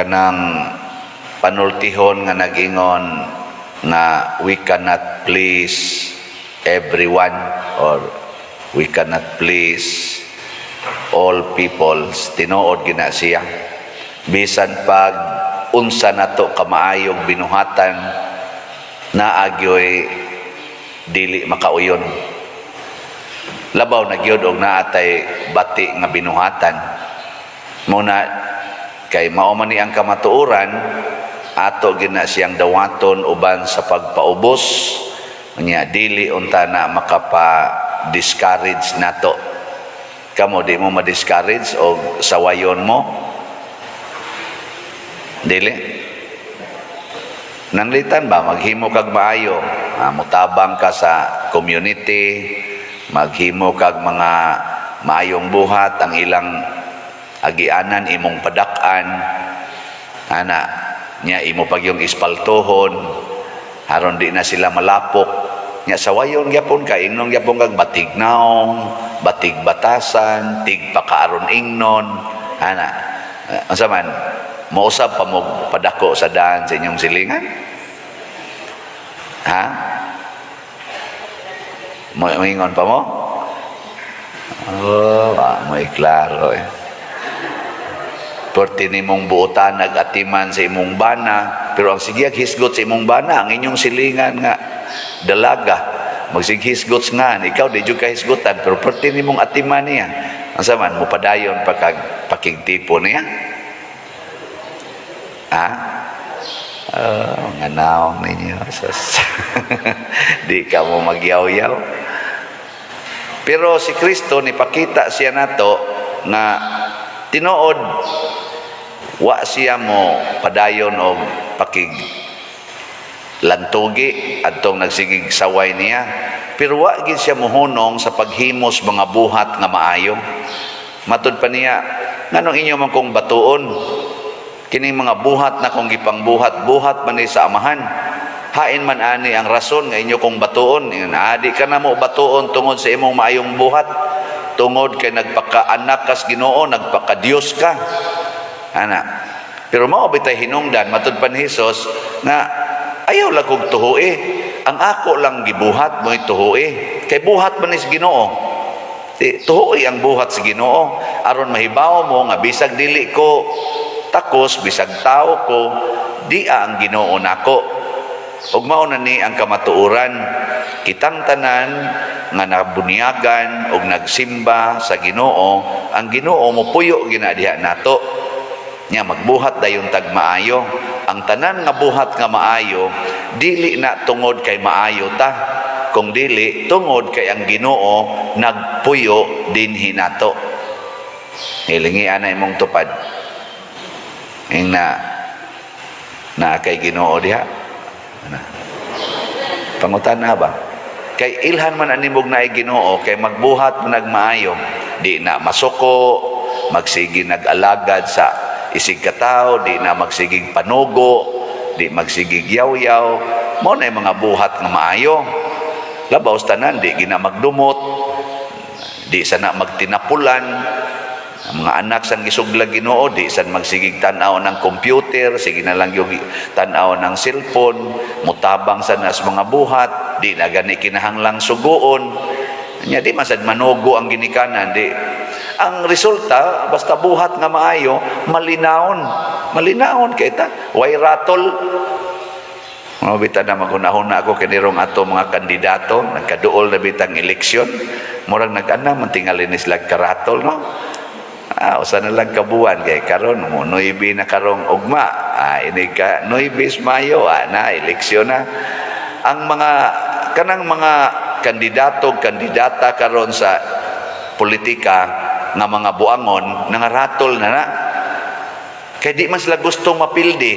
Kanang panultihon nga nag-ingon nga we cannot please everyone or we cannot please all peoples, tinuod gina siya. Bisan pag unsa nato kamaayong binuhatan, naa gyoy dili makauyon, labaw na gyud og naa tay bati nga binuhatan. Muna kay mao man ni ang kamatuoran, ato gina siyang dawaton uban sa pagpaubos. Unya dili unta na makapa-discourage nato. Kamo, di mo ma-discourage og sawayon mo? Dili nanglitan ba maghimo kag maayo, mutabang ka sa community, maghimo kag mga maayong buhat, ang ilang agianan imong padak-an ana nya, imo pag yung ispaltuhon aron di na sila malapok. Nya sawayon gyapon ka, ingnon gyapon kag batig naong, batig batasan, tig pakaaron ingnon ana. Unsa man, mousab pa mo padako sa daan sa inyong silingan, ha? Mo moingon pa mo? Oh, mo'y klaro eh. Perti nimong buotan nag-atiman sa imong bana, pero ang sige hisgot sa imong bana, ang inyong silingan nga dalaga, magsighisgot nga, ikaw di jud ka hisgutan, pero perti nimong atiman niya. Unsa man, mopadayon pa kag pakigtipo niya? Ha? Oh, nga naong ninyo. Sus. Di ka mo magyaw-yaw. Pero si Kristo, nipakita siya nato nga tinuod wa siya mo padayon og pakig lantugi adtong nagsigig saway niya, pero wa gid siya mohunong sa paghimos mga buhat nga maayo. Matud pa niya, "Nganong inyo man kong batuon? Kining mga buhat na kong gipangbuhat, buhat man ni sa Amahan. Hain man ani ang rason nga inyo kong batuon?" Ingon, "Adi ka na mo batuon tungod sa imong maayong buhat, tungod kay nagpakaanak kas Ginoo, nagpaka-Dios ka ana." Pero mao bitay hinungdan, matud pa ni Hesus nga ayaw lang kog tuhui, ang ako lang gibuhat mo'y tuhui kay buhat man ni sa Ginoo. Di, tuhui ang buhat sa Ginoo aron mahibaw mo nga bisag dili ko takos, bisag tao ko, di ang Ginoo nako. Ug mao na ni ang kamatuoran, kitang tanan nga nabunyagan og nagsimba sa Ginoo, ang Ginoo mopuyo gina diha nato. Nya magbuhat dayon tag maayo. Ang tanan nga buhat nga maayo, dili na tungod kay maayo ta, kung dili tungod kay ang Ginoo nagpuyo dinhi nato. Hilingi ana imong tupad. Ing na na kay Ginoo diha. Ana. Pangutana ba? Kay ilhan man ani mog naay Ginoo kay magbuhat man nagmaayo, di na masuko, magsige nag-alagad sa isig katawo, di na magsigig panugo, di magsigig yaw-yaw, mao na yung mga buhat nga maayo. Labaw sa tanan, di gina magdumot, di sana magtinapulan. Ang mga anak sang gisuglag Ginoo, di san magsigig tan-aw ng computer, sige na lang yung tan-aw ng cellphone, mutabang sa nas mga buhat, di na gani kinahanglang suguon. Nya di man sad manugo ang ginikanan, di. Ang resulta, basta buhat nga maayo, malinawon. Malinawon kay ta. Way ratol. Mga bita na maghunahuna ako kinirong ato mga kandidato, nagkaduol na bitang eleksyon, murag nag-ana man tingali ni sila karatol, no? Usa na lang kabuan kay karon mo 9 na karong ugma. Ini ka 9 Mayo, na eleksyon na. Ang mga kanang mga kandidato, kandidata karon sa politika nga mga buangon, nangaratol na na. Kay di man sila gusto mapildi.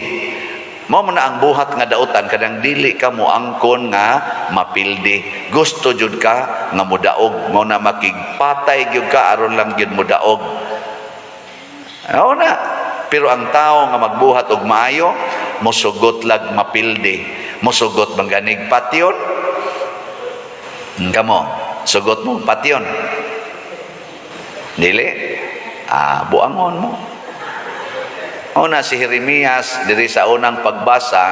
Mao man na ang buhat nga dautan, kanang dili ka mo angkon nga mapildi. Gusto jud ka nga mudaog, mao na makigpatay gyud ka aron lang gyud mudaog. Oo na. Pero ang tao nga magbuhat og maayo, mosugot lag mapildi. Mosugot mangganig patyon. Kamo, sugot mo patyon? Dili? Buangon mo. Una si Jeremias diri sa unang pagbasa,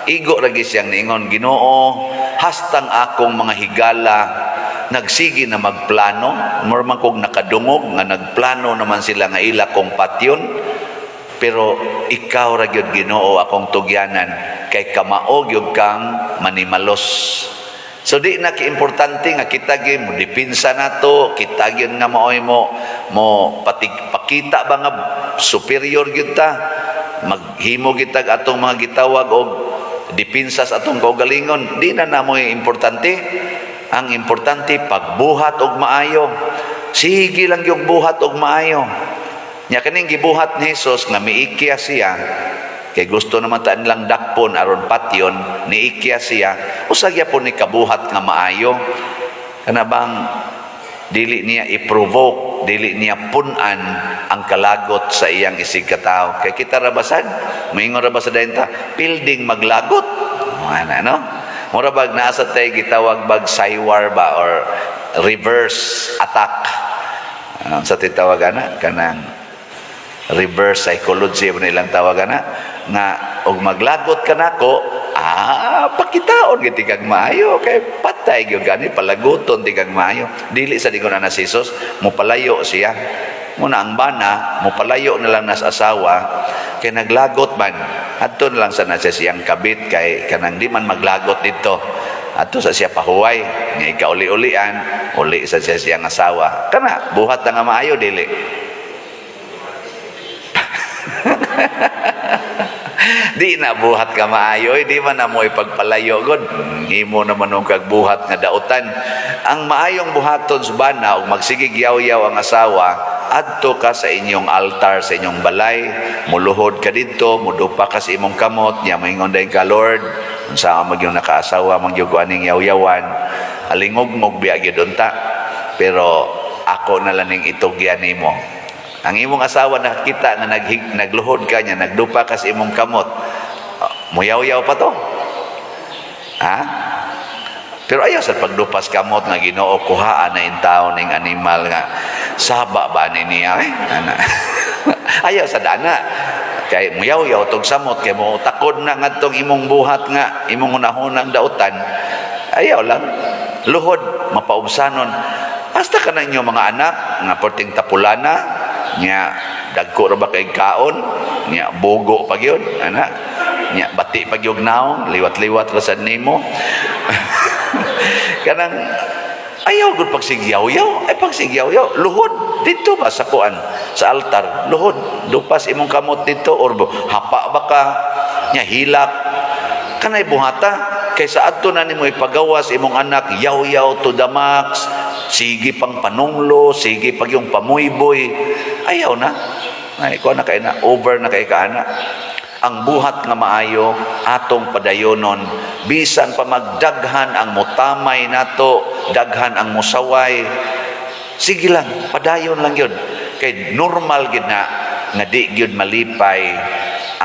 igo lagi siyang niingon, "Ginoo, hastang akong mga higala nagsige na magplano, mura man kog nakadungog nga nagplano naman sila nga ila kong patyon, pero ikaw ra gyud, Ginoo, akong tugyanan kay kamao gyud kang manimalos." So di na kiimportante nga kita gyud mo depensa nato, kita gyud nga maoy mo mo patig, pakita ba nga superior gyud ta, maghimo gyud tag atong mga gitawag og depensa sa atong kaugalingon. Di na namoy importante. Ang importante, pagbuhat og maayo. Sige lang yung buhat og maayo. Nya kaning gibuhat ni Jesus nga miikya siya kay gusto naman ta nilang dakpon aron patyon, niikya siya, usa gyapon ni kabuhat nga maayo. Kana bang dili niya i-provoke, dili niya pun-an ang kalagot sa iyang isig katawo. Kay kita ra basad, moingon ra ba sa dayon ta, pilding maglagot. Ana, no? Mura bag naa sa tay gitawag bag psywar ba or reverse attack. Ano sa titawag ana, kanang reverse psychology ba nilang tawag ana, nga og maglagot ka nako, pakitaon gyud kag maayo kay patay gyud gani, palaguton ti kag maayo. Dili sa dingon ana si Jesus, mopalayo siya. Muna ang bana mopalayo na lang nas asawa kay naglagot man, adto na lang sa na siya siyang kabit kay kanang di man maglagot dito, adto sa siya pahuway nga ikauli-ulian, uli sa siya siyang asawa. Kana buhat na nga maayo, dili? Di na buhat ka maayo, eh, di man na mo ipagpalayo god. Himo naman og kag buhat nga dautan. Ang maayong buhaton sa bana ug magsigig yaw-yaw ang asawa, adto ka sa inyong altar sa inyong balay, muluhod ka didto, mudupa ka sa imong kamot, nya moingon dayon ka, "Lord, unsa man gyud nakaasawa man gyud ko aning yaw-yawan, alingog-ngog biya gyud unta, pero ako na lang ning itugyan nimo." Ang imong asawa nakakita nga nagluhod ka niya, nagdupa ka sa imong kamot, muyaw-yaw pa to. Ha? Pero ayaw sa pagdupas kamot nga, "Ginoo, kuhaan na intaw ning animal nga saba ba ni niya eh." Ana. Ayaw sa dana. Kay muyaw-yaw tog samot kay mo takod na ngadtong imong buhat nga imong hunahunang dautan. Ayaw lang. Luhod, mapaubsanon. Hasta ka na inyo mga anak nga porting tapulana nya, dagko ra ba kay kaon nya, bugo pa gyud ana nya, bati pa gyud naong, liwat-liwat ra sad nimo, kanang ayaw gud pagsigyaw-yaw ay pagsigyaw-yaw, luhod dito ba sa kuan, sa altar, luhod, dupas imong kamot dito or hapa ba ka nya, hilak kanay buhata kay sa adto na nimo ipagawas imong anak, yaw-yaw to the max, sige pang panunglo, sige pag yung pamuyboy. Ayaw na ay ko na kay na over na kay kaana. Ang buhat nga maayo atong padayonon bisan pa magdaghan ang mutamay nato, daghan ang musaway, sige lang, padayon lang yun kay normal gid na nga di gyud malipay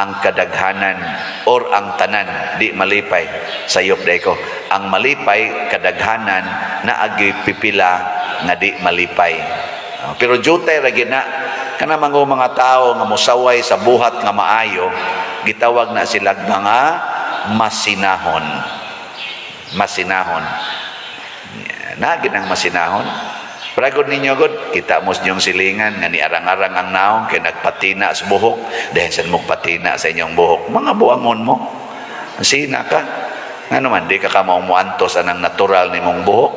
ang kadaghanan or ang tanan di malipay. Sayop day ko, ang malipay kadaghanan, na agi pipila nga di malipay. Pero jutay ra gyud na kana mga tao nga mosaway sa buhat nga maayo, gitawag na sila mga masinahon. Masinahon na ginang masinahon. Pragod ninyo god, kita mo sa inyong silingan nga niarang-arang ang naong kay nagpatina sa buhok. Dahil sa mong patina sa inyong buhok, mga buangon mo. Sina ka. Nga naman, di ka kamaong muantos anang natural nimong buhok.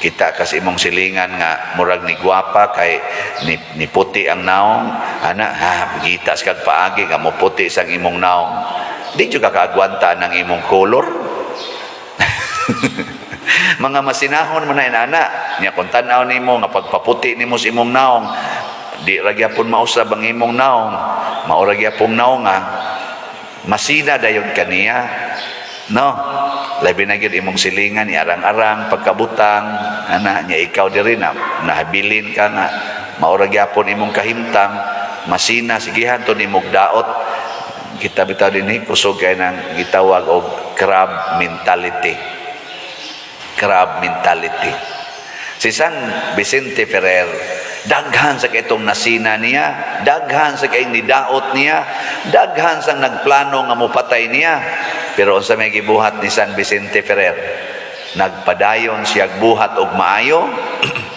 Kita kasi imong silingan nga murag ni gwapa kay ni puti ang naong. Ana, ha, kita sa kag paagi nga mo puti sa imong naong. Di jud ka kaagwanta ng imong color. Mga masinahon mo na inana nya, kung tan-aw nimo nga pagpaputi nimo sa imong naong, di ra gyapon mausab ang imong naong, mao ra gyapon naong nga masina dayon kaniya, no? Labi na gyud imong silingan arang-arang pagkabutang ana nya, ikaw diri na nahabilin ka nga mao ra gyapon imong kahimtang, masina, sigihan to nimog daot. Kita bitaw dinhi kusog kay nang gitawag og crab mentality, crab mentality. Si San Vicente Ferrer, Daghan sa itong nasina niya, daghan sa kayong nidaot niya, daghan sang nagplano nga mupatay niya. Pero unsa may gibuhat ni San Vicente Ferrer? Nagpadayon siya buhat og maayo.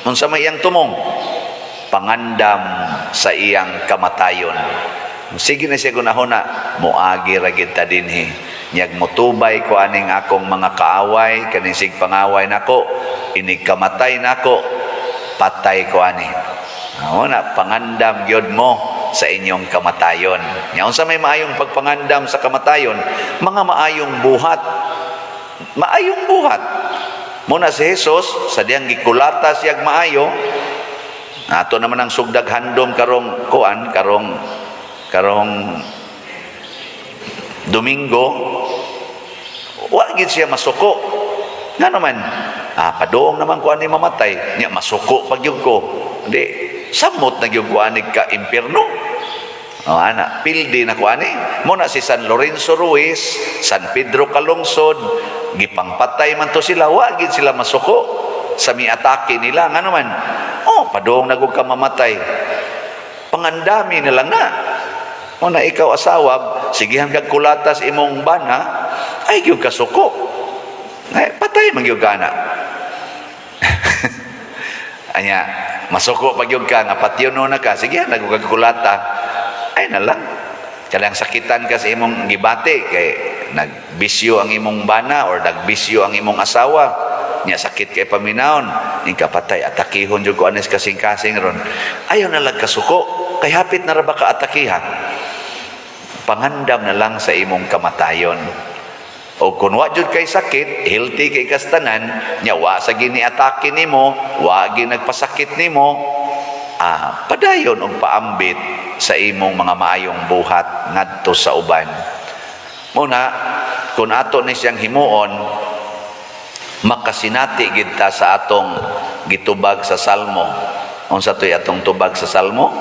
Unsa may iyang tumong? Pangandam sa iyang kamatayon. Sige na siya gunahona, "Muagi ra gid ta dinhi. Nyag mutubay ko aning akong mga kaaway, kaning sig pangaway nako, inig kamatay nako, patay ko ani." Mao na, pangandam gyud mo sa inyong kamatayon. Nya unsa may maayong pagpangandam sa kamatayon? Mga maayong buhat. Maayong buhat. Mao na si Jesus, sa diyang gikulata siyag maayo, ato naman ang sugdag handom karong kuan, karong Domingo, wa gid siya masuko. Nga naman, "Paduong naman ko ani mamatay, nya masuko pag gyud ko. Di, samot na gyud ko ani ka impierno." Oh, ana, pildi na ko ani. Mao na si San Lorenzo Ruiz, San Pedro Calungsod, gipangpatay man to sila, wa gid sila masuko sa miatake nila. Nga naman, "Oh, paduong na ka mamatay. Pangandami na lang na." Mao na ikaw asawa, sigihan kag kulatas imong bana, ay gyud kasuko. Ay, patay man gyud ka na. Anya, masuko pag gyud ka nga patyon na ka, sige na kag kulata. Ay na lang. Kanang sakitan ka sa imong gibati kay nagbisyo ang imong bana or nagbisyo ang imong asawa. Nya sakit kay paminawon, ning kapatay atakihon jud ko anis kasing-kasing ron. Ayaw na lang kasuko kay hapit na ra ba ka atakiha. Pangandam na lang sa imong kamatayon. O kung wa jud kay sakit, healthy kay kastanan, nya wa sa gini atake nimo, wa gi nagpasakit nimo, padayon og paambit sa imong mga maayong buhat ngadto sa uban. Muna, kung ato ni siyang himuon, makasinati gid ta sa atong gitubag sa Salmo. Unsa to'y atong tubag sa Salmo?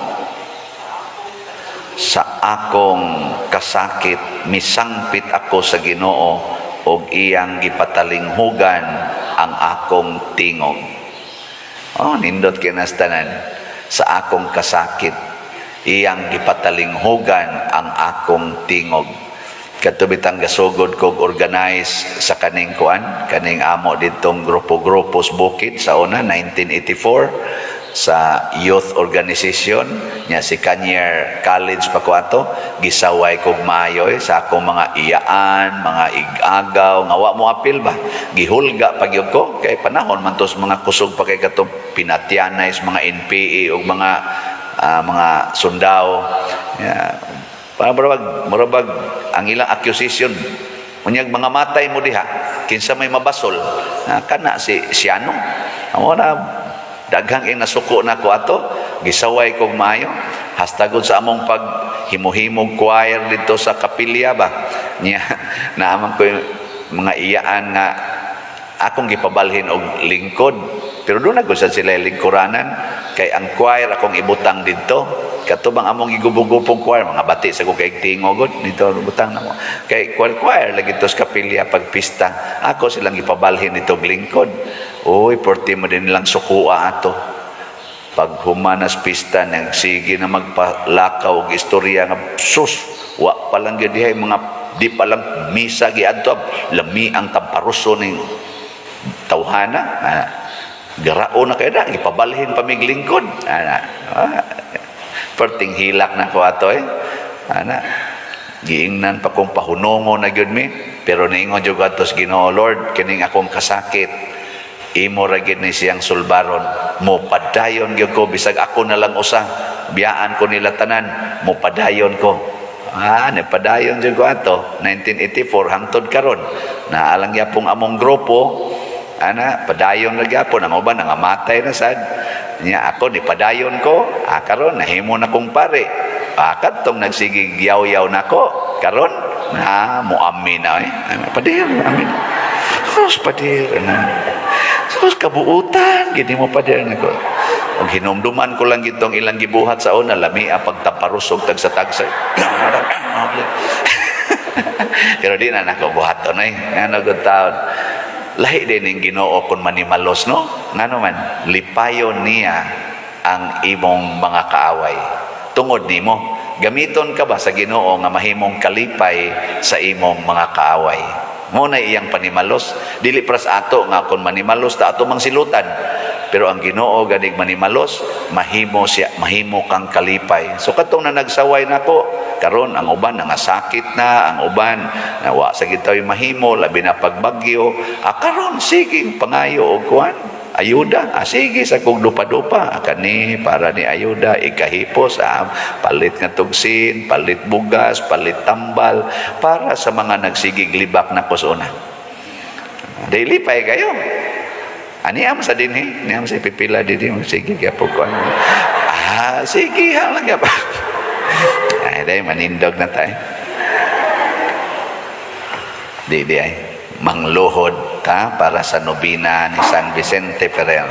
"Sa akong kasakit, misangpit ako sa Ginoo ug iyang gipatalinghugan ang akong tingog." Oh, nindot kinastanan. "Sa akong kasakit, iyang gipatalinghugan ang akong tingog." Kadto bitang gasugod kog organize sa kaning kuan, kaning amo ditong grupo-grupo sa bukid sa una 1984 sa youth organization nya, si Kanyer College pa ko ato, gisaway kog maayo sa akong mga iyaan, mga igagaw nga wa mo apil ba, gihulga pa gyud ko kay panahon man tos mga kusog pa kay katong pinatyanay sa mga NPA ug mga sundao. Yeah. Para murabag ang ilang accusation, "Unyag mga matay mo diha, kinsa may mabasol?" Kana si Siano. Amo na daghang ing nasuko na ko ato, gisaway kog maayo. Hastagod sa among pag himo-himog choir dito sa kapilya ba. Nya naaman ko yung mga iyaan nga akong gipabalhin og lingkod. Pero doon na sad sila lingkuranan kay ang choir akong ibutang didto. Kato bang among gigubog-gubog choir, mga bati sa ko kay tingog dito butang namo. Kay choir choir lagi to sa kapilya pag pista. Ako silang gipabalhin dito og lingkod. Uy, porti mo din nilang sukua ato. Pag humanas pista, nang sige na magpalakaw og istorya nga sus, wa pa lang gyud dihay mga di pa lang misa giadto, lami ang tamparuso ning tawhana. Garao na kayo na, gipabalhin pa mig lingkod. Ana, perting hilak na ko ato eh. Ana, giingnan pa kong pahunongo na gyud mi, pero niingon jud ko ato sa Ginoo, "Lord, kining akong kasakit, imo ra gyud ni siyang sulbaron. Mo padayon gyud ko bisag ako na lang usa. Biyaan ko nila tanan, mo padayon ko." Nipadayon jud ko ato 1984 hangtod karon. Naalang gyapong among grupo, ana, padayon na gyapon ang uban nangamatay na sad. Nya ako ni padayon ko, karon nahimo na kong pare. Kadtong nagsigig yaw-yaw nako, karon na mo amin na eh. Ay, pader, amin. Sus, pader na. Sus, kabuutan, gini mo pader nako. Og hinumduman ko lang gitong ilang gibuhat sa una, lami ang pagtaparusog tagsa-tagsa. Pero di na nako buhaton eh. Ngano gud taon. Lahi din ning Ginoo kung manimalos, no? Ngano man, lipayon niya. ang imong mga kaaway. Tungod nimo, gamiton ka ba sa Ginoo nga mahimong kalipay sa imong mga kaaway? Mao na iyang panimalos. Dili pras ato nga kung manimalos ta, ato mang silutan. Pero ang Ginoo ganig manimalos, mahimo siya, mahimo kang kalipay. So katong na nagsaway nako, karon ang uban nangasakit na, ang uban nawa sa gitaw'y mahimo, labi na pagbagyo. Ah, karon sige pangayo og kuan, ayuda. Ah, sige sa kung dupa-dupa. Ah, kani para ni ayuda ikahipos, ah, palit nga tugsin, palit bugas, palit tambal para sa mga nagsigig libak na kusuna. Dili lipay kayo. Ani am sa dinhi, ni am sa pipila dinhi, sige gyapon ko. Ah, sige ha lang gyapon. Ay, dai manindog na tayo. Di di ay mangluhod ta para sa nobina ni San Vicente Ferrer.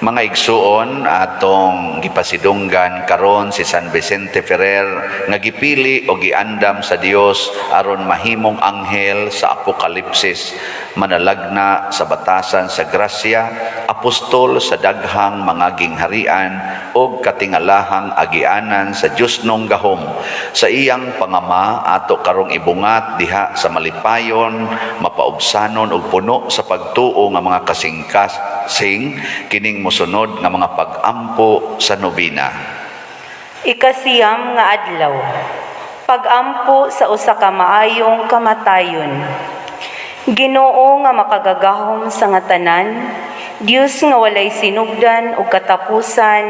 Mga igsuon, atong gipasidunggan karon si San Vicente Ferrer nga gipili o giandam sa Dios aron mahimong anghel sa Apokalipsis, manalagna sa batasan sa grasya, apostol sa daghang mga gingharian ug katingalahang agianan sa Diosnong gahom. Sa iyang pangama, ato karong ibungat diha sa malipayon, mapaubsanon ug puno sa pagtuo nga mga kasing-kasing kining mosunod nga mga pag-ampo sa nobena. 9 nga adlaw. Pag-ampo sa usa ka maayong kamatayon. Ginoo nga makagagahom sa nga tanan, Dios nga walay sinugdan ug katapusan,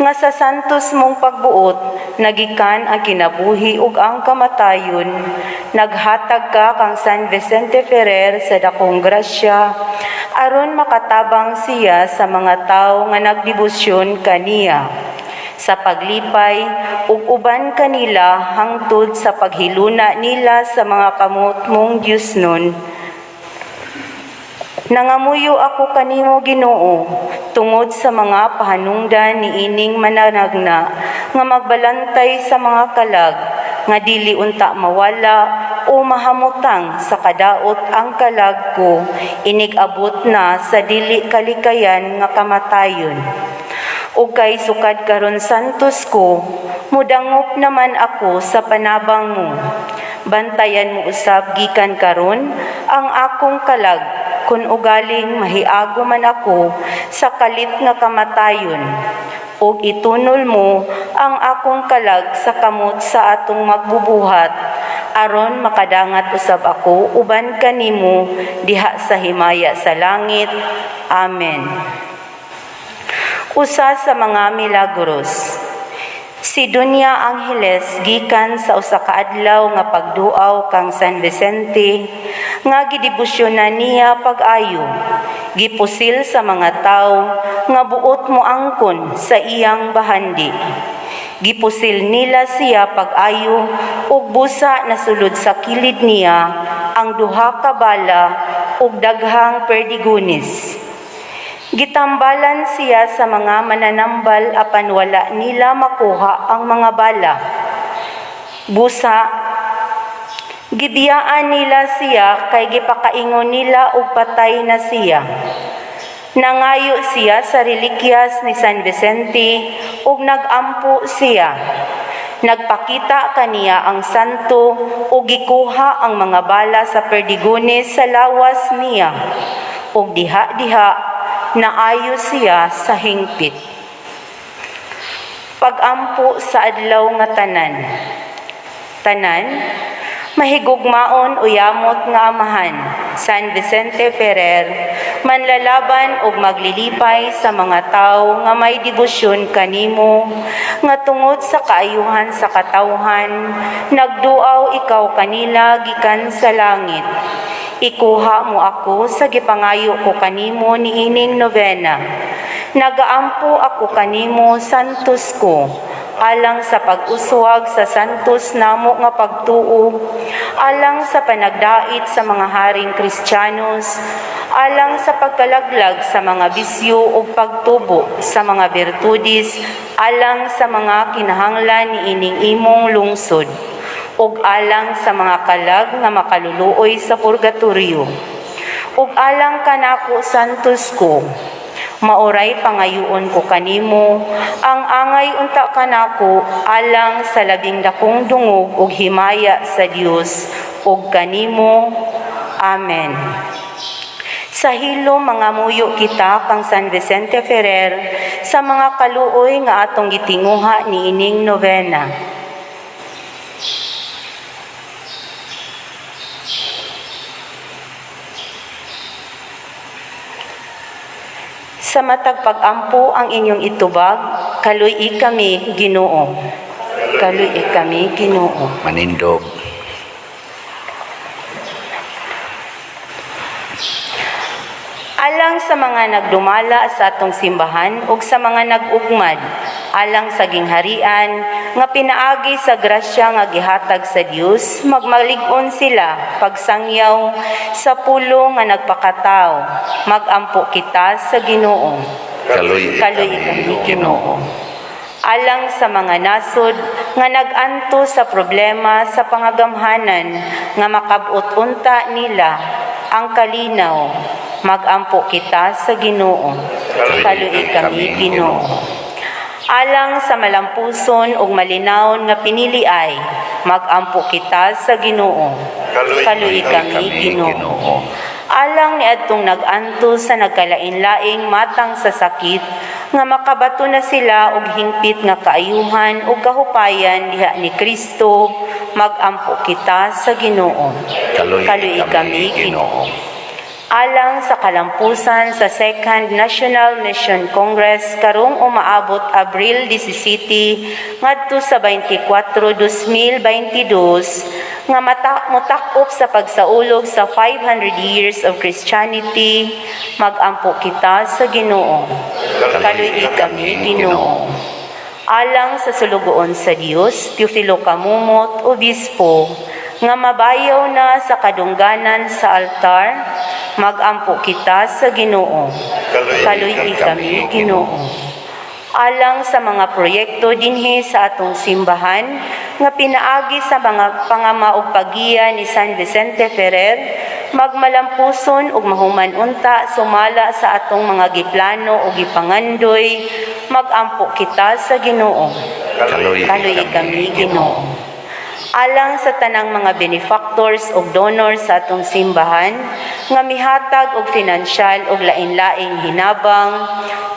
nga sa santos mong pagbuot nagikan ang kinabuhi ug ang kamatayon, naghatag ka kang San Vicente Ferrer sa dakong grasya aron makatabang siya sa mga tawo nga nagdebosyon kaniya sa paglipay ug uban kanila hangtod sa paghiluna nila sa mga kamot mong Diosnon. Nangamuyo ako kanimo, Ginoo, tungod sa mga pahanungdan niining mananagna nga magbalantay sa mga kalag nga dili unta mawala o mahamutang sa kadaot ang kalag ko inig-abot na sa dili kalikayan nga kamatayon. Ug kay sukad karon santos ko, mudangop naman ako sa panabang mo. Bantayan mo usab gikan karon ang akong kalag kun ugaling mahiago man ako sa kalit nga kamatayon. Ug itunol mo ang akong kalag sa kamot sa atong magbubuhat aron makadangat usab ako uban kanimo diha sa himaya sa langit. Amen. Usa sa mga milagros. Si Dunya Angeles, gikan sa usa ka adlaw nga pagduaw kang San Vicente nga gidebosyonan niya pag-ayo, gipusil sa mga tawo nga buot moangkon sa iyang bahandi. Gipusil nila siya pag-ayo ug busa nasulod sa kilid niya ang duha ka bala ug daghang perdigones. Gitambalan siya sa mga mananambal apan wala nila makuha ang mga bala. Busa gibiyaan nila siya kay gipakaingon nila og patay na siya. Nangayo siya sa relikyas ni San Vicente ug nagampo siya. Nagpakita kaniya ang santo ug gikuha ang mga bala sa perdigones sa lawas niya. Ug diha-diha naayo siya sa hingpit. Pagampo sa adlaw nga tanan. Tanan, mahigugmaon o yamot nga amahan, San Vicente Ferrer, manlalaban og maglilipay sa mga tawo nga may debosyon kanimo, nga tungod sa kaayuhan sa katawhan, nagduaw ikaw kanila gikan sa langit. Ikuha mo ako sa gipangayo ko kanimo niining novena. Nagaampo ako kanimo, santos ko, alang sa pag-uswag sa santos namo nga pagtuo, alang sa panagdait sa mga haring Kristiyanos, alang sa pagkalaglag sa mga bisyo ug pagtubo sa mga birtudes, alang sa mga kinahanglan niining imong lungsod, ug alang sa mga kalag nga makaluluoy sa purgatorio. Ug alang kanako santos ko. Maoray pangayuon ko kanimo, ang angay unta kanako alang sa labing dakong dungog ug himaya sa Dios ug kanimo. Amen. Sa hilom mangamuyo kita kang San Vicente Ferrer sa mga kaluoy nga atong gitinguha niining novena. Sa matag pag-ampo ang inyong itubag, kaluy-i kami, Ginoo. Kaluy-i kami, Ginoo. Manindog. Alang sa mga nagdumala sa atong simbahan ug sa mga nag-ugmad, alang sa gingharian nga pinaagi sa grasya nga gihatag sa Dios, magmalig-on sila pagsangyaw sa pulong nga nagpakatao. Magampo kita sa Ginoo. Kaluy Kaluy kami, Ginoo. Alang sa mga nasod nga nag-anto sa problema sa pangagamhanan nga makabot unta nila ang kalinaw, magampo kita sa Ginoo. Kaluy kami, Ginoo. Alang sa malampuson ug malinawon nga pinili ay, magampo kita sa Ginoo. Kaluy kami, Ginoo. Alang niadtong nag-anto sa nagkalain-laing matang sa sakit nga makabato na sila og hingpit nga kaayuhan ug kahupayan diha ni Kristo, magampo kita sa Ginoo. Kaluy Kaluy kami, Ginoo. Alang sa kalampusan sa Second National Mission Congress karong umaabot Abril 17 ngadto sa 24, 2022 nga motak-op sa pagsaulog sa 500 years of Christianity, magampo kita sa Ginoo. Kaluy kami, Ginoo. Alang sa sulugoon sa Dios, Teofilo Camomot, Obispo, nga mabayaw na sa kadungganan sa altar, magampo kita sa Ginoo. Kaluy kami, Ginoo. Alang sa mga proyekto dinhi sa atong simbahan nga pinaagi sa mga pangama ug pagiya ni San Vicente Ferrer, magmalampuson ug mahuman unta sumala sa atong mga giplano ug gipangandoy, magampo kita sa Ginoo. Kaluy Kaluy kami, Ginoo. Alang sa tanang mga benefactors ug donors sa atong simbahan nga mihatag og finansyal ug lain-laing hinabang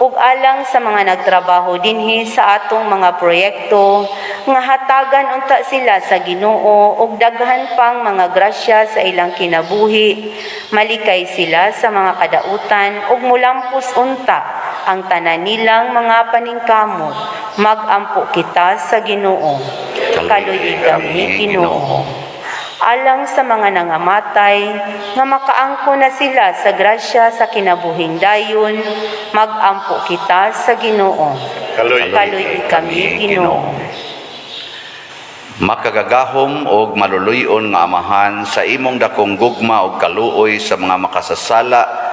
ug alang sa mga nagtrabaho dinhi sa atong mga proyekto nga hatagan unta sila sa Ginoo og daghan pang mga grasya sa ilang kinabuhi, malikay sila sa mga kadautan ug mulampos unta ang tanan nilang mga paningkamot, magampo kita sa Ginoo. Kaluy kami, Ginoo. Alang sa mga nangamatay, nga makaangko na sila sa grasya sa kinabuhing dayon, magampo kita sa Ginoo. Kaluy kami, Ginoo. Makagagahom og maluluy-on nga Amahan, sa imong dakong gugma og kaluoy sa mga makasasala,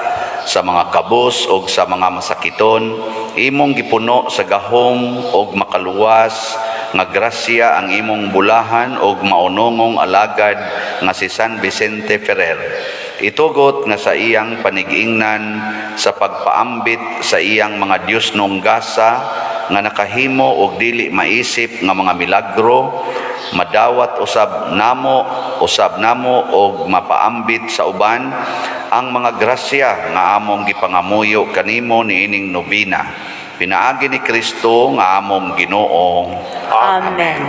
sa mga kabos og sa mga masakiton, imong gipuno sa gahom og makaluwas nga grasya ang imong bulahan og maunongong alagad nga si San Vicente Ferrer. Itugot nga sa iyang panigingnan sa pagpaambit sa iyang mga Diyosnong gasa nga nakahimo og dili maisip nga mga milagro, madawat usab namo og mapaambit sa uban ang mga grasya nga among gipangamuyo kanimo niining novena, pinaagi ni Kristo nga among Ginoo. Amen.